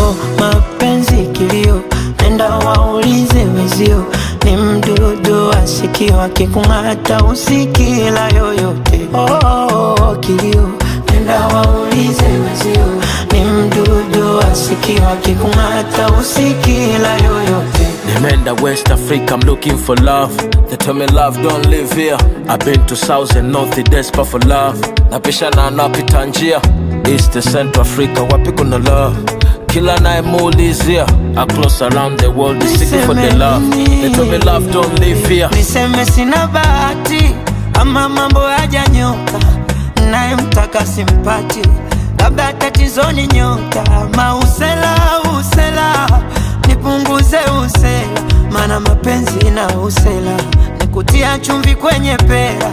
Oh, mapenzi kilio, nenda waulize wezio, ni mdudu asikio akikung'ata usikila yoyote. Oh, oh, oh, kilio, nenda waulize wezio, ni mdudu asikio akikung'ata usikila yoyote. Nimeenda West Africa, I'm looking for love. They tell me love don't live here. I've been to South and North, desperate for love. Napishana napita njia East to Central Africa, wapi kuna love? Kila nayemuulizia across around the world is seeking for the love. They tell me love don't live here. Niseme sina bahati ama mambo hajanyoka, naye mtaka simpati, labda tatizo ni nyota. Mausela usela, nipunguze usela, maana mapenzi na usela, nikutia chumvi kwenye pera,